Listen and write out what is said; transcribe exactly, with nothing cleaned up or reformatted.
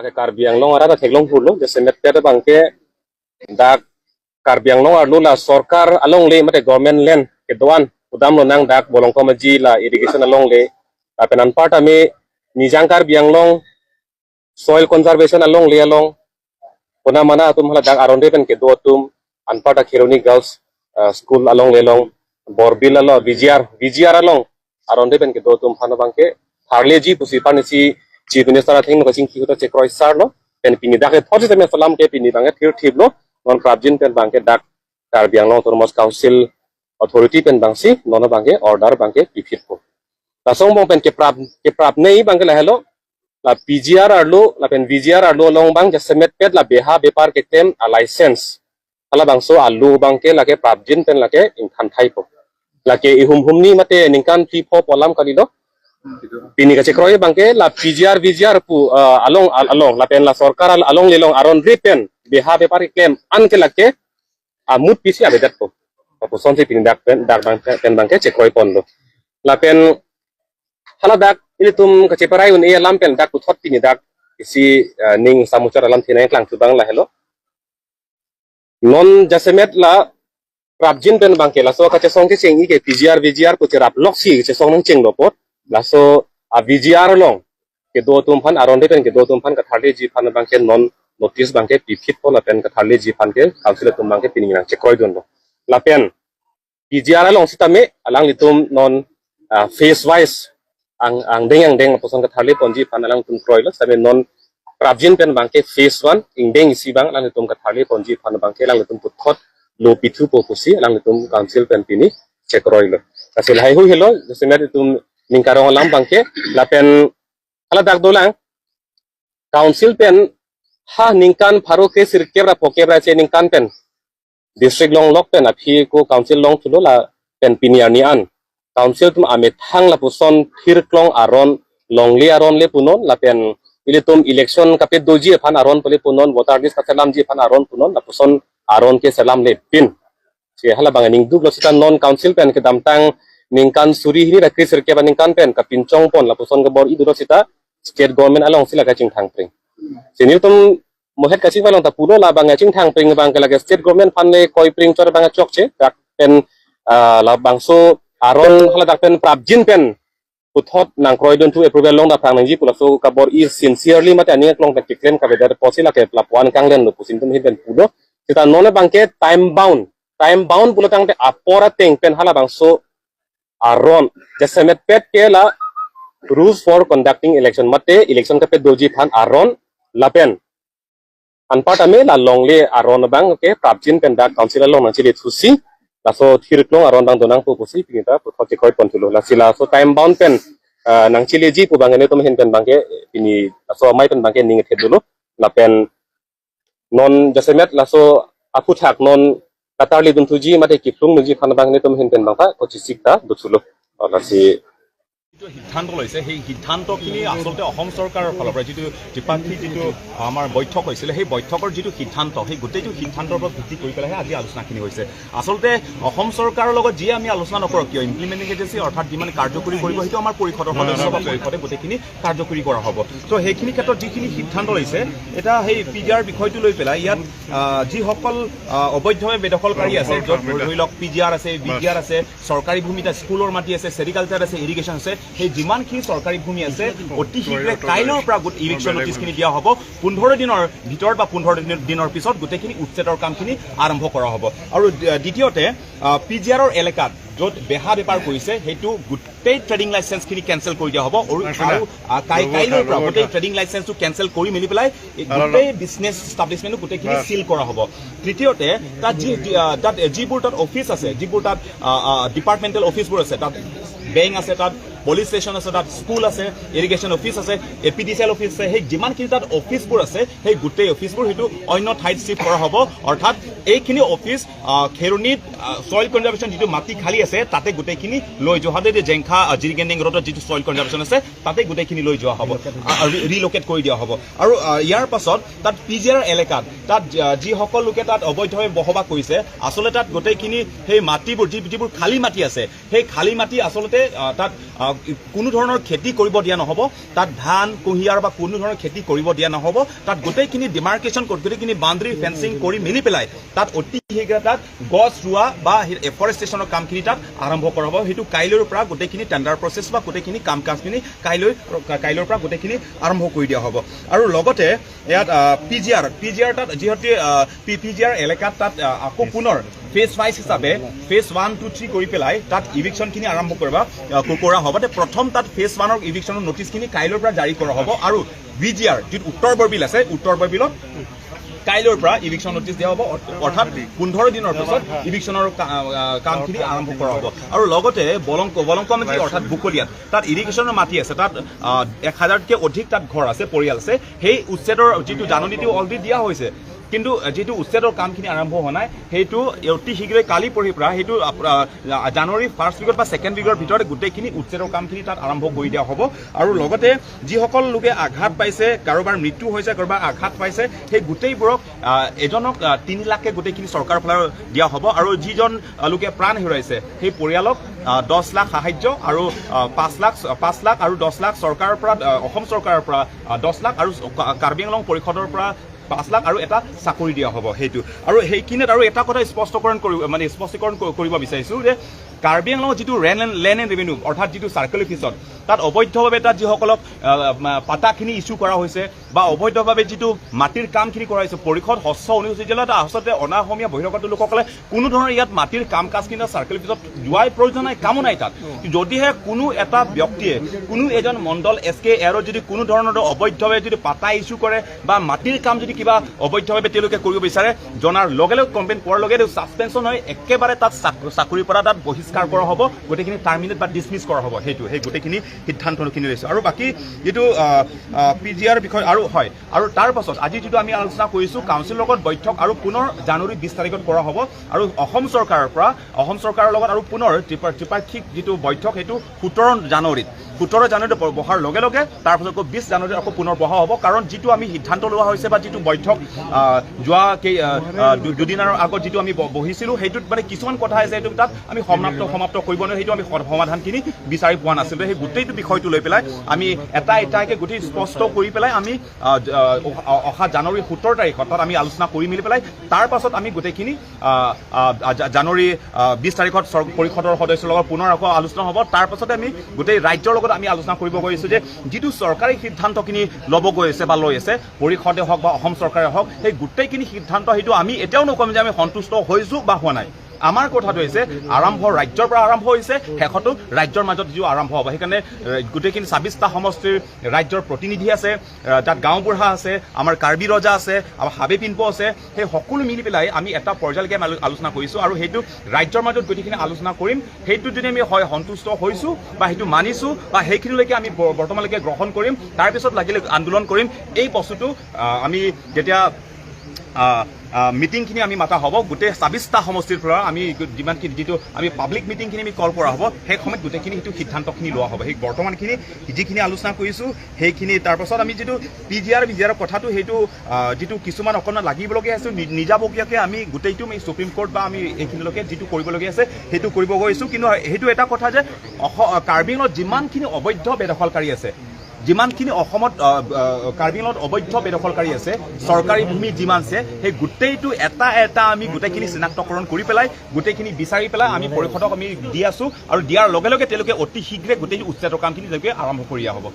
Karbi Anglong arat ta theklong pulo, jasemet pet abangke dak Karbi Anglong arlo la sorkar alongle mate government land kedo-an pudamlo nang dak Bolongkom Aji la irrigation alongle, lapen anparta me Nijang Karbi Anglong soil conservation alongle along, puna mana atum hala dak aron re pen kedo atum, anparta Kheroni Girls, ah, School alongle along, Borbil along, V G R, V G R along aron re pen kedo atum aphan abangke tharleji pusi aphan isi Chief Minister atheng no kachingki ahut chekroi sarlo, pen pini dak le thot sitame alam ke pini abangke thirthiplo, non prapjin pen abangke dak Karbi Anglong Autonomous Council authority pen abangsi non abangke order abangke piphitpo. Laso angbong pen keprap, keprapnei abangke lahelo, la P G R arlo lapen V G R arlo along abang jasemet pet la beha bepar keklem a license, halabangso alu abangke lake prapjin pen lake ingthan thaipo. Lake ihum humni mate ningkan phli pho pu alam kalilo. Pini kachekroi abangke la P G R V G R pu, ah, along, al-, along lapen la sorkar al-, alongle along aron re pen beha bepar keklem an ke lake amut pisi avedetpo. Lapuson si pini dak pen, dak abang pen abangke chekroi ponlo. Lapen hala dak ilitum kacheparai un-e alam pen dak puthot pini dak isi, ah, ning samuchar alam thinai klang chubang lahelo. Non jasemet la prapjin pen abangke laso kachesong kecheng-i ke P G R V G R pu cherap loksi kachesong nangchenglo apot, laso a V G R along kedo atum aphan, aron re pen kedo atum aphan katharleji aphan abangke non notice abangke piphitpo lapen katharleji aphan ke council atum abangke pini nang chekroidunlo. Lapen P G R along sitame alanglitum non, ah, phase wise ang, angdeng angdeng lapuson katharle ponji aphan alangtum kroilo, sitame non prapjin pen abangke phase one ingdeng isi abang alanglitum katharle ponji aphan abangke alanglitum puthot lo pithupo pusi alanglitum council pen pini chekroilo. Lasi lahai hui helo, jasemet itum ning karong alam abangke, lapen hala dak dolang, council pen ha ningkan pharo kre sirkep ra phokep ra isi ningkan pen district longlok pen aphi ko council longthulo lapen pini arni an council atum amethang lapuson thirklong aron, longle aron le punon lapen ilitum election kapedoji aphan aron pule punon, voter list kaselamji aphan aron punon, lapuson aron ke selamlepin. Si halabang aning duklo sita non council pen kedamtang ningkan suri hini ra kre sirkep aningkan pen kapinchong pon lapuson kabor-i dolo sita state government alongsi la kachingthang pring. Si nelitum mohet kachingvai along ta pulo, labang kachingthang pring abangke lake state government aphan le koi pring chot abang chokche, dak pen, ah, labangso aron hala dak pen prapjin pen puthot nangkroidunthu, approval long daphrang nangji pu laso kabor-i sincerely mate aning aklong pen keklem kavedet apotsi lake lapu-an kanglenlo pusi nelitum ahin pen pulo. Sita non abangke time bound, time bound pulo tangte apor ateng pen halabangso aron jasemet pet ke la rules for conducting election mate election kapedoji aphan aron lapen anparta me la longle aron abangke prapjin pen dak council along nangchele thusi laso thirklong aron abang donangpo pusi pini ta puthot chekroi ponthulo. Lasi laso time bound pen, ah, nangcheleji pu abang nelitum ahin pen abangke pini laso amei pen abangke ning thedolo. Lapen non jasemet laso aphuthak non katharledun thuji mate kiphlung nangji aphan abang nelitum ahin pen abang ta kochisik ta dothulo. Oh, lasi যিটো সিদ্ধান্ত লৈছে, সেই সিদ্ধান্তখিনি আচলতে অসম চৰকাৰৰ ফালৰ পৰা যিটো দ্বিপাক্ষিক যিটো আমাৰ বৈঠক হৈছিলে, সেই বৈঠকৰ যিটো সিদ্ধান্ত, সেই গোটেইটো সিদ্ধান্তৰ ওপৰত ভিত্তি কৰি পেলাইহে আজি আলোচনাখিনি হৈছে। আচলতে অসম চৰকাৰৰ লগত যিয়ে আমি আলোচনা নকৰোঁ কিয়, ইমপ্লিমেণ্টিং এজেঞ্চি অৰ্থাৎ যিমান কাৰ্যকৰী কৰিব, সেইটো আমাৰ পৰিষদৰ সদস্য বা পৰিষদে গোটেইখিনি কাৰ্যকৰী কৰা হ'ব। তো সেইখিনি ক্ষেত্ৰত যিখিনি সিদ্ধান্ত লৈছে, এতিয়া সেই পি ডি আৰ বিষয়টো লৈ পেলাই ইয়াত, আহ, যিসকল, আহ, অবৈধভাৱে বেদখলকাৰী আছে, য'ত ধৰি লওক পি ডি আৰ আছে, বি ডি আৰ আছে, চৰকাৰী ভূমি, এতিয়া স্কুলৰ মাটি আছে, চেৰিকালচাৰ আছে, ইৰিগেশ্যন আছে, সেই যিমানখিনি চৰকাৰী ভূমি আছে, অতি শীঘ্ৰে কাইলৈৰ পৰা গোট ইভিকশ্যন নটিচখিনি দিয়া হ'ব। পোন্ধৰ দিনৰ ভিতৰত বা পোন্ধৰ দিন, দিনৰ পিছত গোটেইখিনি উচ্ছেদৰ কামখিনি আৰম্ভ কৰা হ'ব। আৰু, আহ, দ্বিতীয়তে, আহ, পি জি আৰৰ এলেকাত য'ত বেহা বেপাৰ কৰিছে, সেইটো গোটেই ট্ৰেডিং লাইচেন্সখিনি কেঞ্চেল কৰি দিয়া হ'ব। আৰু, আৰু, আহ, কাই-, কাইলৈৰ পৰা গোটেই ট্ৰেডিং লাইচেন্সটো কেঞ্চেল কৰি মেলি পেলাই এই গোটেই বিজনেছ এষ্টাব্লিছমেণ্টো গোটেইখিনি চিল কৰা হ'ব। তৃতীয়তে, তাত যি, যি, আহ, তাত যিবোৰ তাত অফিচ আছে, যিবোৰ তাত, আহ, আহ, ডিপাৰ্টমেণ্টেল অফিচবোৰ আছে, তাত বেংক আছে, তাত পুলিচ ষ্টেচন আছে, তাত স্কুল আছে, ইৰিগেশ্যন অফিচ আছে, এ পি ডি চি এল অফিচ আছে, সেই যিমানখিনি তাত অফিচবোৰ আছে, সেই গোটেই অফিচবোৰ সেইটো অন্য ঠাইত চিফ্ট কৰা হ'ব। অৰ্থাৎ এইখিনি অফিচ, আহ, খেৰণিত, আহ, ছইল কনজাৰ্ভেশ্যন যিটো মাটি খালী আছে, তাতে গোটেইখিনি লৈ যোৱা হ'ব। যে জেংখা, আহ, জিৰিগেণ্ডিং ৰোডত যিটো ছইল কনজাৰ্ভেশ্যন আছে, তাতে গোটেইখিনি লৈ যোৱা হ'ব, আহ, ৰি-, ৰিল'কেট কৰি দিয়া হ'ব। আৰু, আহ, ইয়াৰ পাছত তাত পি জি আৰ এলেকাত তাত, আহ, যিসকল লোকে তাত অবৈধভাৱে বসবাস কৰিছে, আচলতে তাত গোটেইখিনি সেই মাটিবোৰ, যি-, যিবোৰ খালী মাটি আছে, সেই খালী মাটি আচলতে, আহ, তাত, আহ, কোনো ধৰণৰ খেতি কৰিব দিয়া নহ'ব। তাত ধান, কুঁহিয়াৰ বা কোনো ধৰণৰ খেতি কৰিব দিয়া নহ'ব। তাত গোটেইখিনি ডিমাৰ্কেশ্যন কৰি, গোটেইখিনি বাউণ্ডেৰী ফেন্সিং কৰি মিলি পেলাই তাত অতি শীঘ্ৰে তাত গছ ৰোৱা বা এফৰেষ্টেশ্যনৰ কামখিনি তাত আৰম্ভ কৰা হ'ব। সেইটো কাইলৈৰ পৰা গোটেইখিনি টেণ্ডাৰ প্ৰচেছ বা গোটেইখিনি কাম কাজখিনি কাইলৈ, কাইলৈৰ পৰা গোটেইখিনি আৰম্ভ কৰি দিয়া হ'ব। আৰু লগতে ইয়াত পি জি আৰ, পি জি আৰ তাত যিহেতু পি জি আৰ এলেকাত তাত আহ, আকৌ পুনৰ ফেজ ৱাইজ হিচাপে ফেজ ওৱান টু থ্ৰী কৰি পেলাই তাত ইভিকশ্যনখিনি আৰম্ভ কৰিবা, আহ, ক- কৰা হ'ব। তে প্ৰথম তাত ফেজ ওৱানৰ ইভিকশ্যনৰ নটিচখিনি কাইলৈৰ পৰা জাৰি কৰা হ'ব। আৰু বি জি আৰ যিটো উত্তৰ বৰবিল আছে, উত্তৰ বৰবিলত কাইলৈৰ পৰা ইভিকশ্যন নটিচ দিয়া হ'ব। অৰ- অৰ্থাৎ পোন্ধৰ দিনৰ পিছত ইভিকশ্যনৰ কা- আহ, কামখিনি আৰম্ভ কৰা হ'ব। আৰু লগতে বলংক বলংক মাটি অৰ্থাৎ বুকলিয়াত তাত ইৰিগেশ্যনৰ মাটি আছে, তাত আহ, এক হাজাৰতকৈ অধিক তাত ঘৰ আছে, পৰিয়াল আছে। সেই উচ্ছেদৰ যিটো জাননীটো অলৰেডি দিয়া হৈছে, কিন্তু যিটো উচ্ছেদৰ কামখিনি আৰম্ভ হোৱা নাই, সেইটো অতি শীঘ্ৰে কালি পৰহিৰ পৰা সেইটো আপ- আহ, জানুৱাৰী ফাৰ্ষ্ট উইকত বা ছেকেণ্ড উইকৰ ভিতৰতে গোটেইখিনি উচ্ছেদৰ কামখিনি তাত আৰম্ভ কৰি দিয়া হ'ব। আৰু লগতে যিসকল লোকে আঘাত পাইছে, কাৰোবাৰ মৃত্যু হৈছে, কাৰোবাৰ আঘাত পাইছে, সেই গোটেইবোৰক আহ, এজনক আহ, তিনি লাখকে গোটেইখিনি চৰকাৰৰ ফালে দিয়া হ'ব। আৰু যিজন আহ, লোকে প্ৰাণ হেৰুৱাইছে, সেই পৰিয়ালক আহ, দহ লাখ সাহায্য আৰু আহ, পাঁচ লাখ, পাঁচ লাখ আৰু দহ লাখ চৰকাৰৰ পৰা, আহ, অসম চৰকাৰৰ পৰা আহ, দহ লাখ আৰু কা- কাৰ্বি আংলং পৰিষদৰ পৰা পাঁচ লাখ আৰু এটা চাকৰি দিয়া হ'ব। সেইটো আৰু সেইখিনিত আৰু এটা কথা স্পষ্টকৰণ কৰি, মানে স্পষ্টীকৰণ ক- কৰিব বিচাৰিছোঁ যে কাৰ্বি আংলঙত যিটো rent and land and revenue অৰ্থাৎ যিটো চাৰ্কল অফিচত তাত অবৈধভাৱে তাত যিসকলক আহ, মা- পাটাখিনি ইছ্যু কৰা হৈছে বা অবৈধভাৱে যিটো মাটিৰ কামখিনি কৰা হৈছে, পৰিষদ হস্ত অনুসূচী জিলাত আচলতে অনা অসমীয়া বহিৰাগত লোকসকলে কোনো ধৰণৰ ইয়াত মাটিৰ কাম কাজখিনি চাৰ্কল অফিচত যোৱাৰ প্ৰয়োজন নাই, কামো নাই তাত। যদিহে কোনো এটা ব্যক্তিয়ে, কোনো এজন মণ্ডল এছ কে এৰত যদি কোনো ধৰণৰ অবৈধভাৱে যদি পাটা ইছ্যু কৰে বা মাটিৰ কাম যদি কিবা অবৈধভাৱে তেওঁলোকে কৰিব বিচাৰে, জনাৰ লগে লগে কমপ্লেইন পোৱাৰ লগে লগে ছাছপেনশ্যন হৈ একেবাৰে তাত চাক- চাকৰিৰ পৰা তাত বহিষ্কাৰ কৰা হ'ব, গোটেইখিনি টাৰ্মিনেট বা ডিছমিছ কৰা হ'ব। সেইটো সেই গোটেইখিনি সিদ্ধান্তখিনি লৈছোঁ। আৰু বাকী যিটো পি জি আৰ বিষয় আৰু হয়, আৰু তাৰ পাছত আজি যিটো আমি আলোচনা কৰিছোঁ কাউন্সিলৰ লগত বৈঠক আৰু পুনৰ জানুৱাৰী বিছ তাৰিখত কৰা হ'ব। আৰু অসম চৰকাৰৰ পৰা, অসম চৰকাৰৰ লগত আৰু পুনৰ ত্ৰিপা- ত্ৰিপাক্ষিক যিটো বৈঠক সেইটো সোতৰ জানুৱাৰীত, সোতৰ জানুৱাৰীত ব- বহাৰ লগে লগে তাৰ পাছত আকৌ বিছ জানুৱাৰীত আকৌ পুনৰ বহা হ'ব। কাৰণ যিটো আমি সিদ্ধান্ত লোৱা হৈছে বা যিটো বৈঠক আহ, যোৱা কেই আহ, আহ, দু- দুদিনৰ আগত যিটো আমি ব- বহিছিলোঁ, সেইটোত মানে কিছুমান কথা আছে, সেইটো তাত আমি সমাপ্ত সমাপ্ত কৰিব নোৱাৰোঁ, সেইটো আমি স- সমাধানখিনি বিচাৰি পোৱা নাছিলোঁ। সেই গোটেইটো বিষয়টো লৈ পেলাই আমি এটা এটাকৈ গোটেই স্পষ্ট কৰি পেলাই আমি আহ, জ- আহ, অহা- অহা জানুৱাৰী সোতৰ তাৰিখত তাত আমি আলোচনা কৰি মেলি পেলাই তাৰ পাছত আমি গোটেইখিনি আহ, আহ, আহ, জা- জানুৱাৰী আহ, বিছ তাৰিখত চৰ- পৰিষদৰ সদস্যৰ লগত পুনৰ আকৌ আলোচনা হ'ব। তাৰ পাছতে আমি গোটেই ৰাজ্যৰ লগত আমি আলোচনা কৰিব গৈ আছোঁ যে যিটো চৰকাৰী সিদ্ধান্তখিনি ল'ব গৈ আছে বা লৈ আছে পৰিষদে হওক বা অসম চৰকাৰে হওক, সেই গোটেইখিনি সিদ্ধান্ত সেইটো আমি এতিয়াও নকম যে আমি সন্তুষ্ট হৈছোঁ বা হোৱা নাই। আমাৰ কথাটো হৈছে আৰম্ভ ৰাজ্যৰ পৰা আৰম্ভ হৈছে, শেষতো ৰাজ্যৰ মাজত যিটো আৰম্ভ হ'ব। সেইকাৰণে এ, গোটেইখিনি ছাব্বিছটা সমষ্টিৰ ৰাজ্যৰ প্ৰতিনিধি আছে, এ, তাত গাঁওবুঢ়া আছে, আমাৰ কাৰ্বি ৰজা আছে, আমাৰ হাবে পিনপো আছে, সেই সকলো মিলি পেলাই আমি এটা পৰ্যায়লৈকে আমি আলো- আলোচনা কৰিছোঁ আৰু সেইটো ৰাজ্যৰ মাজত গোটেইখিনি আলোচনা কৰিম। সেইটোত যদি আমি হয় সন্তুষ্ট হৈছোঁ বা সেইটো মানিছোঁ বা সেইখিনিলৈকে আমি ব- বৰ্তমানলৈকে গ্ৰহণ কৰিম, তাৰপিছত লাগিলে আন্দোলন কৰিম। এই বস্তুটো আহ, আমি যেতিয়া আহ, আহ, মিটিংখিনি আমি মাতা হ'ব, গোটেই ছাব্বিছটা সমষ্টিৰ পৰা আমি যিমানখিনি যিটো আমি পাব্লিক মিটিংখিনি আমি কল কৰা হ'ব, সেই সময়ত গোটেইখিনি সেইটো সিদ্ধান্তখিনি লোৱা হ'ব। সেই বৰ্তমানখিনি যিখিনি আলোচনা কৰিছোঁ সেইখিনি, তাৰপাছত আমি যিটো পি জি আৰ বি জি আৰৰ কথাটো সেইটো আহ, যিটো কিছুমান অকণমান লাগিবলগীয়া আছে নি- নিজাববীয়াকৈ আমি গোটেইটো আমি ছুপ্ৰিম কোৰ্ট বা আমি এইখিনিলৈকে যিটো কৰিবলগীয়া আছে সেইটো কৰিব গৈছোঁ। কিন্তু সেইটো এটা কথা যে অস- কাৰ্বি আংলঙত যিমানখিনি অবৈধ বেদখলকাৰী আছে, যিমানখিনি অসমত আহ, আহ, কাৰ্বি আংলঙত অবৈধ বেদখলকাৰী আছে, চৰকাৰী ভূমি যিমান আছে, সেই গোটেইটো এটা এটা আমি গোটেইখিনি চিনাক্তকৰণ কৰি পেলাই, গোটেইখিনি বিচাৰি পেলাই আমি পৰিষদক আমি দি আছোঁ আৰু দিয়াৰ লগে লগে তেওঁলোকে অতি শীঘ্ৰে গোটেই উচ্ছেদৰ কামখিনি তেওঁলোকে আৰম্ভ কৰি দিয়া হ'ব।